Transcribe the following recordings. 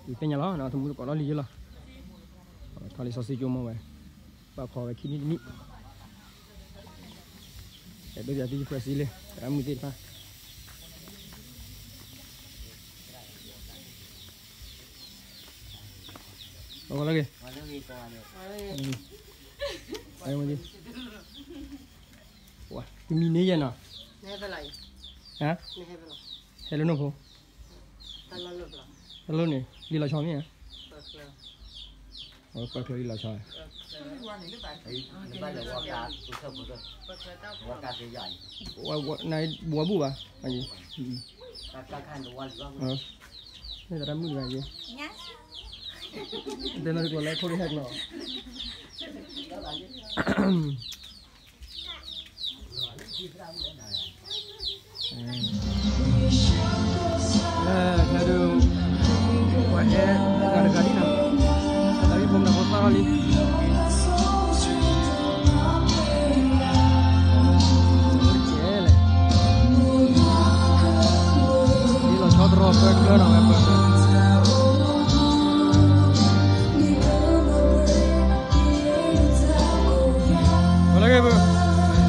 ယသ့ၣ်ညါလီၤ သမူတကိးလီၤလံယလီၤ, ထီၣ်လံာ်စီဆှံကၠိမ့ၢ်ဝဲ, ဘၣ်ခီဝဲခံနံၣ်တနံၣ်, အဲၣ်ဒိးယၤသ့ယဖှဲးစံလံ, သရၣ်မုၣ်သ့ၣ်တဖၣ်, လီၤဂ့ၤ, တမံၤန့ၣ်ယဲၢ်နီၤ, ဟဲလၢနိၣ်ဖိ, တၢ်လီၢ်န့ၣ် လံလီၤဆီမ့ၢ်ဧါ, ပၢၢ်ချၢလံလီၤဆီ, နဘၣ်လဲၤဝီတၢ်ဘူၣ်ထၢၣ်ဖိသၢ, ဝီတၢ်သ့ယၤအံၤ, မ့ၢ်သရၣ်မုၣ်တဂၤယဲၢ်, တဲနီၢ်တကျိၤလၢခိၣ်ရ့ၣ်ဟဲကျိၤ, လၢခဲဒုး ပှၤဟဲတဂၤတဂၤလံနီၤ, တၢ်သးဝံၣ်ဖိမနုၤဖိသၣ်ထီၣ်လ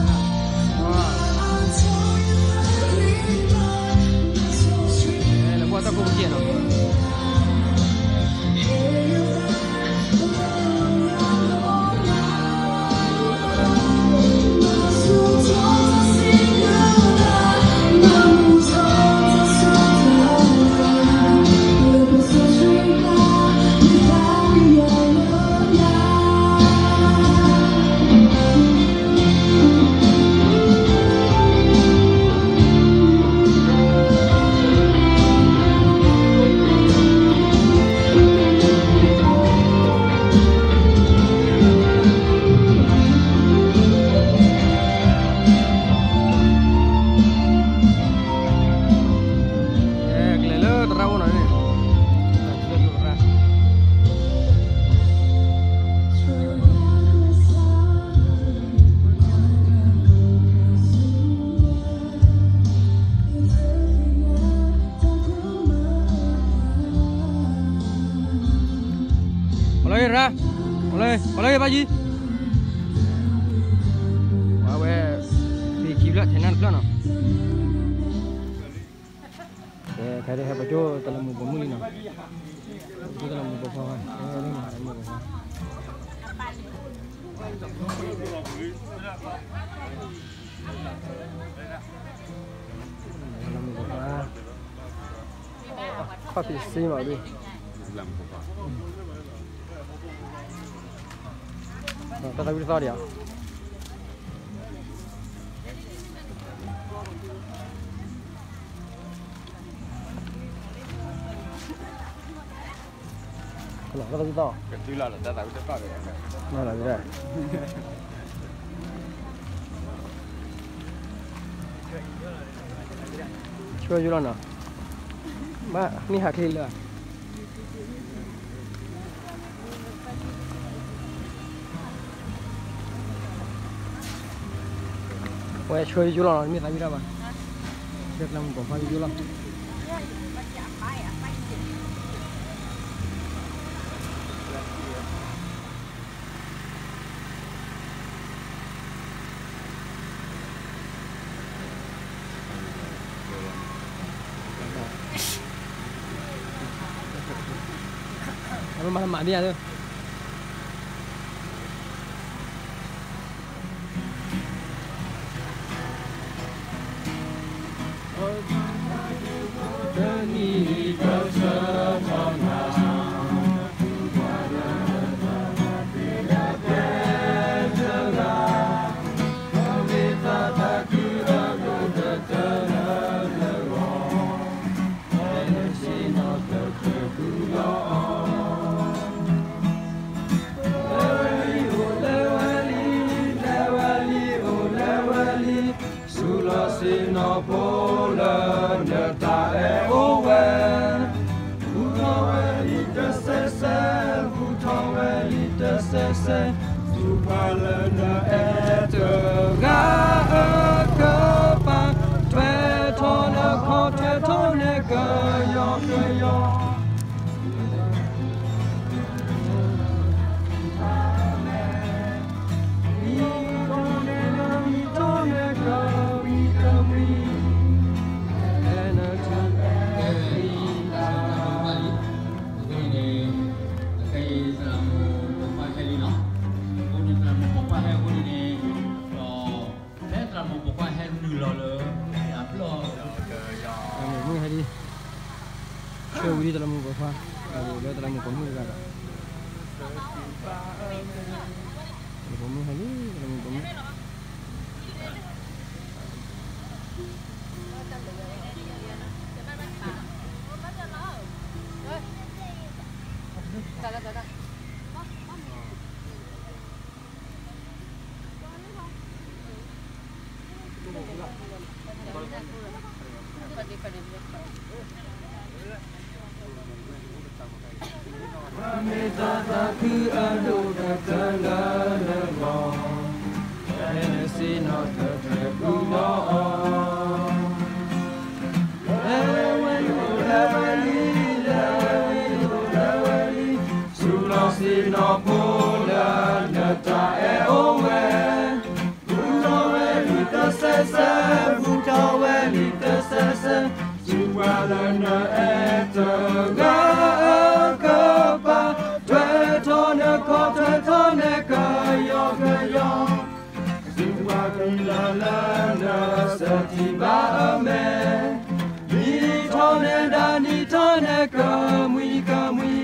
ံ, ကဲလဲၣ်, လံလီၤဆီတရီပၢၢ်ချၢနီၤဝဲပၢၢ်ချၢ လၢပှၤတၢ်ကိးပကဲနီၤ, ကလဲၤလၢသရၣ်အိၣ်နီၤန့ၣ်, ပလီၤဂ့ၤရၣ်, ပလီၤဂ့ၤ ပလီၤဂ့ၤဘၣ်ယံၤ, ဝဲ, သ့ခံဖျၢၣ်ထဲနၢ်တဖျၢၣ်နီၤ, ခဲဒုးဟဲပကၠိတလးမူးပိာ်မုၣ်လံနီၤ, ကၠိတလးမူးပိာ်ခွါ, တလးမူးပိာ်ခွါ, တလးမူးပိာ်ခွါ, ခီၣ်ဖံးစံမးဒုး, တၢ်သးဝံၣ်တသီဒံးဧါ. လီၤတၢ်သးဝံၣ်သီ, ကတုၤလီၤလီၤတၢ်သးဝံၣ်တသီ, ဆှၢယူၢ်လီၤနီၤ, ဘၣ်မ့ၢ်ဟးချ့လၢ ဝဲဆှၢယူၢ်လီၤနီၤ, မ့ၢ်သးဝံၣ်တၢ်ဘၣ်, ဆှၢတလးမူးပိာ်ခွါယူၢ်လီၤ. အဝဲမၤတမၤဒ်ယၤလၢ လဲၤဝဲလံ အိၣ်လဲၤဝဲလံ လဲၤဝဲလံ အိၣ်လဲၤဝဲလံ ဆူလီၤဆ့ၣ်နီၤဖိလၢနတၢ်အဲၣ်အိၣ်ဝဲ, ဃူထီၣ်ဝဲလံတစဲးစဲး ဃူထီၣ်ဝဲလံတစဲးစဲး, ဆူပှၤလၢနအဲၣ်တဂၤအကပၤ, ထွဲထီၣ်နခီၣ် ထွဲထီၣ်နကယီကယီ လၢ ပှၤ လၢတၢ်မုာ်ပိာ်မုၣ်တဂၤဒီး ပိာ်မုၣ်ဟဲလံ တၢ်မုာ်ပိာ်မုၣ် မ့ၢ်တၢ်သးခုအဒိၣ်ကတၢၢ်လၢနဂီၢ်, လဲၤဝဲလံအိၣ်လဲၤဝဲလံ လဲၤဝဲလံအိၣ်လဲၤဝဲလံ, ဆူလီၤဆ့ၣ်နီၤဖိလၢနတၢ်အဲၣ်အိၣ်ဝဲ ဘူၣ်ထီၣ်ဝဲလံတစဲးစဲး, ဘူၣ်ထီၣ်ဝဲလံတစဲးစဲး, ဆူပှၤလၢနအဲၣ်တဂၤအကပၤ, ထွဲထီၣ်နခီၣ်ထွဲထီၣ်နကယီကယီ, ဆူပှၤကလၢလၢနစၢၤထံၣ်ဘၣ်အမဲာ်, နံၤထီၣ်နဒါနံၤထီၣ်နကမှံကမှံ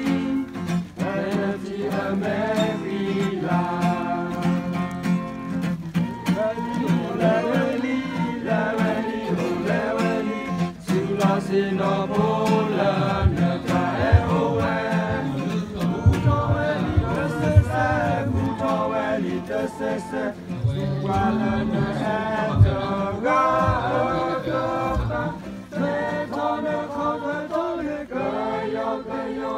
လဲၤဝဲလံ လဲၤဝဲလံ အိၣ်လဲၤဝဲလံ ဆူလီၤဆ့ၣ်နီၤဖိလၢနတၢ်အဲၣ်အိၣ်ဝဲ, ဘူၣ်ထီၣ်ဝဲလံတစဲးစဲး, ဘူၣ်ထီၣ်ဝဲလံတစဲးစဲး, ဆူပှၤလၢနအဲၣ်တဂၤအကပၤ, ထွဲထီၣ်နခီၣ်ထွဲထီၣ်နကယီကယီ,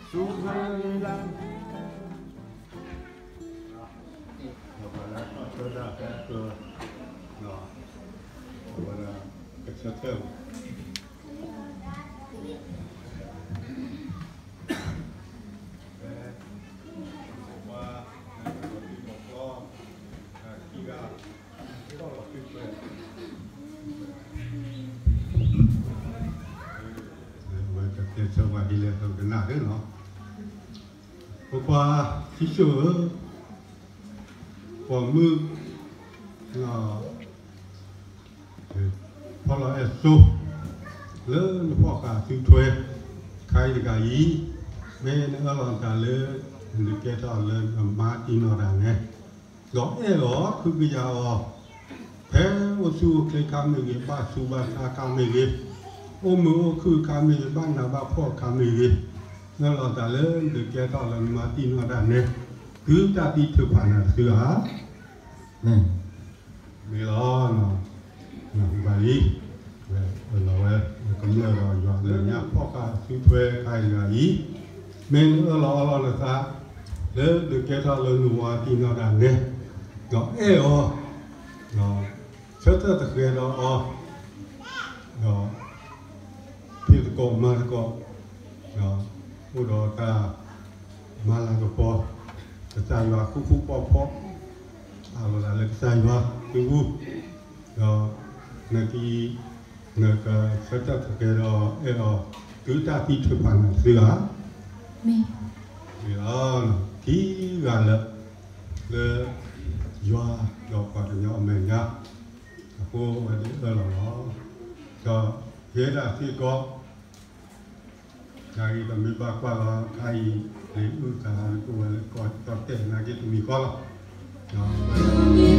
ဆူပှၤလၢ ဒီးပှၤလၢအထီၣ်ဆၢဒၣ်ဖဲအကျိၤ, ဒီးအဝဲဒၣ်ကဆၢထၢၣ်, ဖဲပှၤလၢအထီၣ်ဆၢဒၣ်ဖဲအကျိၤ, ခံဂၤ, အဝဲကတဲဆၢပှၤဒ်လဲၣ် ပကနၣ်ဒၣ်လီၤ. ပပှၤခံဆိၣ်ဧၢ, ပိာ်မုၣ်, ဖီလီၤအဲၣ်စိ, လၢနဖီၣ်ဃာ်အစုထွဲ ခါအံၤတဂၤအံၤ, မ့ၢ်နအၢၣ်လီၤတၢ်လၢ နကဲထီၣ်လၢနမါတံၢ်နီၢ်တၢ်နဲ, ဒီးအဲၣ်အီၤ ဃုကယာ်အီၤ, ဖဲအိၣ်ဆူၣ်အိၣ်ချ့ခါမ့ၢ်ဂ့ၤ, ဘၣ်ဆူးဘၣ်ဆါခါမ့ၢ်ဂ့ၤ, အိၣ်မုာ်အိၣ်ခုၣ်ခါမ့ၢ်ဂ့ၤ, ဘၣ်နးဘၣ်ဖှီၣ်ခါမ့ၢ်ဂ့ၤ, အၢၣ်လီၤတၢ်လၢနကဲထီၣ်လၢနမါတံၢ်နီၢ်တၢ်နဲ, တုၤတၢ်သံထုးဖးနၤတစုဧါ. မ့ၢ်လီၤ, နၢ်ဟူဘၣ်လံ, ဝဲအၢၣ်လီၤဝဲ, ကမျၢၢ်ဒီးယွၤလၢညါဖီၣ်ဃာ်အစုထွဲခါအံၤတဂၤအံၤ, မ့ၢ်နအၢၣ်လီၤအီလီၤနသး လၢနကဲထီၣ်လၢနဝၤတံၢ်နီၢ်တၢ်နဲ, ဒီးအဲၣ်အီၤ, ဒီးဆၢထၢၣ်သဃဲၤဒီးအီၤ, ဒီး ဖံးသကိးမၤသကိး, ဒီးအိၣ်ဒီးတၢ်မၤလၤကပီၤ, ကစၢ်ယွၤဃူဃူဖိးဖိး, အၢၣ်လီၤတၢ်လၢကစၢ်ယွၤသုပူၤ, ဒီးနက, နကဆၢထၢၣ်သဃဲၤဒီးအဲၣ်အီၤ, တုၤတၢ်သံထုးဖးနၤတစုဧါ. မ့ၢ်လီၤ, ခံဂၤလၢာ်, လၢယွၤဒီးပှၤကညီအမဲာ်ညါ, အဃိဝဲဒၣ်အၢၣ်လီၤလီၤ, ဒီးယဲဒၣ်စ့ၢ်ကီး နာ်က့တမ့ၢ်ဘၣ်ကွၢ်လီၤခါအံၤ, လံာ်အုၣ်သးလၢကအိၣ်ဝဲလၢကီၢ်ကီၢ်တဲာ်နာ်က့တမံၤဃီလီၤ.